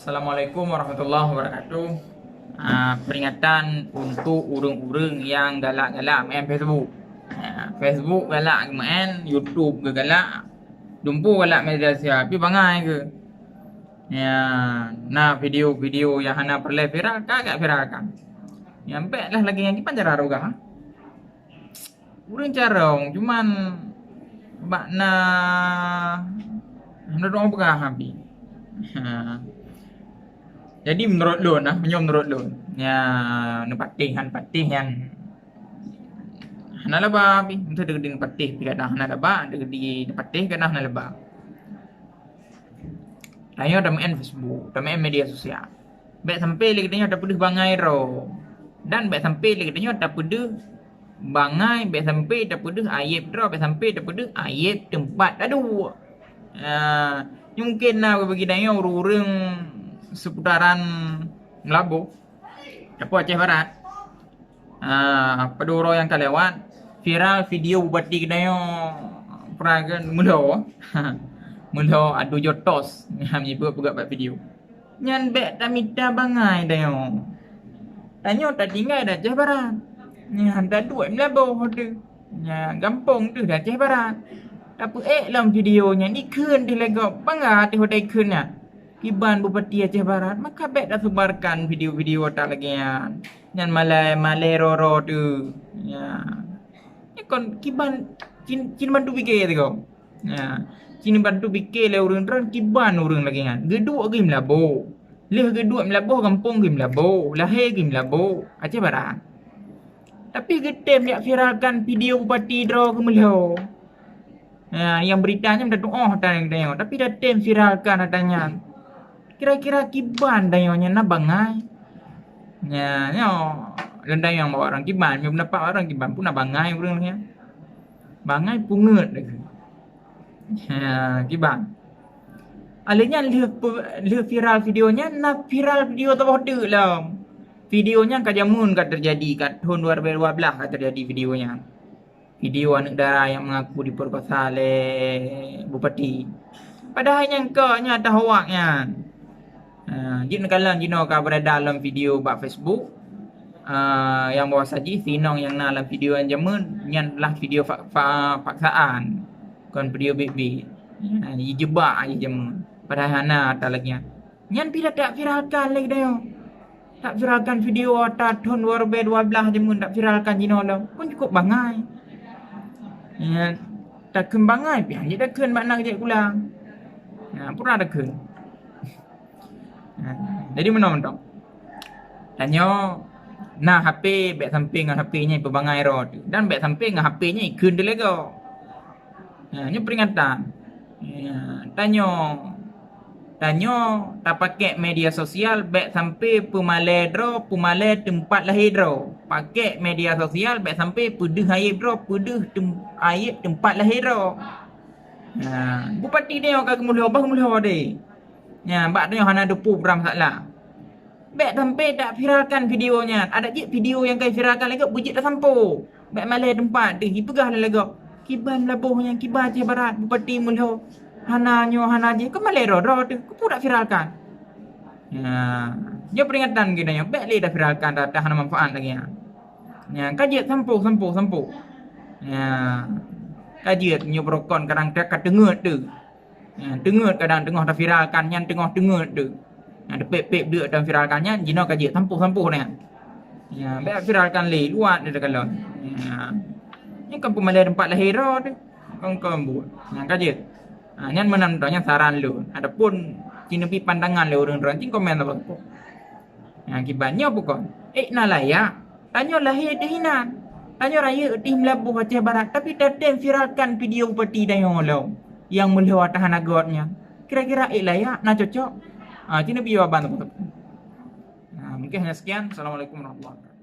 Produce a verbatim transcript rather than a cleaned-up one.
Assalamualaikum warahmatullahi wabarakatuh. Ah, peringatan untuk ureuëng-ureuëng nyang galak-galak main Facebook. Ah, Facebook galak main, YouTube galak, dumpu galak media sosial, tapi bangai ke? Ya, na video-video nyang hana peureulée viral, ka gak viralkan. Nyang bèk lah lagée nyan, kiban cara rugah. Ureuëng carông, cuman bak na, na doa peugah habéh. Ha. Jadi, meunurot lôn, ah, meunyoe meunurot lôn, ya, neupatéh, han patéh nyan hana laba pih. Meunyoe deuh neupatéh pih kadang hana laba, deuh neupatéh kadang hana laba. Tanyoe tameu'en Facebook, tameu'en media sosial. Bèk sampai lé geutanyoe tapeudeuh bangai droe. Dan bèk sampai lé geutanyoe tapeudeuh bangai, bèk sampai tapeudeuh ayeb droe, bèk sampai tapeudeuh ayeb teumpat taduek. Ah, mungken na bagi tanyoe ureuëng-ureuëng seputaran Meulaboh, atawa Aceh Barat. Ah, padum uroe nyang ka lewat, viral video bupati geutanyoe peurangkat meulhô. Meulhô adu jotos, nyang meunyeubeuet peugah bak video. Nyan bèk tamita bangai tanyoe. Tanyoe tatinggai di Aceh Barat. Nyan taduek Meulaboh teuh. Nyan gampông teuh di Aceh Barat. Tapeuék lom video nyan, ikheun teuh lé gob, bangga teuh watèe ikheun nyan. Kiban bupati Aceh Barat, maka bèk taseubarkan video-video ata lagèe nyan. Nyan malèe, malèe roro teuh. Ya. Nyan kon kiban cin, cin bantu pike teuh. Ya. Cin bantu pike lé ureuëng droen kiban ureuëng lagèe nyan. Geuduek geuh Meulaboh. Lheueh geuduek Meulaboh gampông geuh Meulaboh, lahé geuh Meulaboh, Aceh Barat. Tapi geutem jak viralkan video bupati droe keu meulhô. Ya, nyang beurita nyan tatuoh ata nyang tanyoe, tapi tatem viralkan ata nyan. Kira-kira kiban tanyoe nyan na bangai? Ya, nyoe lôn tanyong bak ureuëng kiban, meunyoe peundapat ureuëng kiban pun na bangai ureuëng nyan. Bangai pungeut lagèe. Ya, kiban. Alèh nyan lheueh pe-, lheueh viral video nyan, na viral video saboh teuk lom. Video nyan ka jameun ka teujadi, ka thon dua ribu dua belas ka teujadi video nyan. Video aneuëk dara nyang meungaku dipeurkosa lé bupati. Padahai nyang keu nyan ata hoak nyan. Ah, jeuet neukalon jinoe ka beurada lom video bak Facebook. Ah, nyang bahwasa jih si inong nyang na lam video nyang jameun nyan lah video fa-, fa-, paksaan, kon video biet-biet. Ah, jijeubak jih jameun. Padahai hana ata lagèe nyan. Nyan pih taviralkan lé geutanyoe. Taviralkan video ata thon dua ribu dua belas jameun, taviralkan jinoe lom. Kon cukup bangai. Ya, takheun bangai pih, han jeuet takheun bak na jeuet pulang. Nah, pura takheun. Nah, jadi meunoe mantong. Tanyoe na H P, bèk sampai ngon H P nyan ipeubangai droe teuh. Dan bèk sampai ngon H P nyan ikheun teuh lé gob. Ha, nyoe peringatan. Ya, tanyoe, tanyoe tapakék media sosial bèk sampai peumalèe droe, peumalèe teumpat lahé droe. Pakék media sosial bèk sampai peudeuh ayeb droe, peudeuh tem-, ayeb teumpat lahé droe. Ha, bupati tanyoe ka geumeulo, bah geumeulo deh. Ya, bak tanyoe hana teupeu bram salah. Bèk sampai taviralkan video nyan. Adak jeuet video nyang ka jiviralkan lagèe beujeuet tasampoe. Bèk malèe teumpat deuh jipeugah lagèe, "Kiban Meulaboh nyan, kiban Aceh Barat, bupati meulhô. Hana nyoe, hana jih." Keu malèe droe-droe teuh, keupeue taviralkan? Nah, nyoe peringatan geutanyoe, bèk lé taviralkan ata hana manfaat lagèe nyan. Nyan, ka jeuet sampoe, sampoe, sampoe. Nyan, ka jeuet nyoe beurukon kadang ka teungeut teuh. Nyan, teungeut kadang teungoh taviralkan nyan teungoh teungeut teuh. Nyan, teupék-pék deuk taviralkan nyan, jinoe ka jeuet sampoh-sampoh nyan. Nyan, bèk viralkan lé, luwat lé takalon. Nyan. Nyan kan peumalèe teumpat lahé droe teuh. Kon-kon buet. Nyan ka jeuet. Ha, nyan meunan mantong nyan saran lôn. Adapun ci neubi pandangan lé ureueng droe, ci komen saboh-saboh. Nyan kiban nyoe bukon. Ék na layak. Tanyoe lahé teuh inan. Tanyoe rayeuk teuh Meulaboh Aceh Barat, tapi tatem viralkan video bupati tanyoe lom nyang meulhô ata hana göt nyan. Kira-kira ék layak, na cocok? Ah, ci neubi jawaban teupeu-teupeu. Nah, mungkin hanya sekian. Assalamualaikum warahmatullahi wabarakatuh.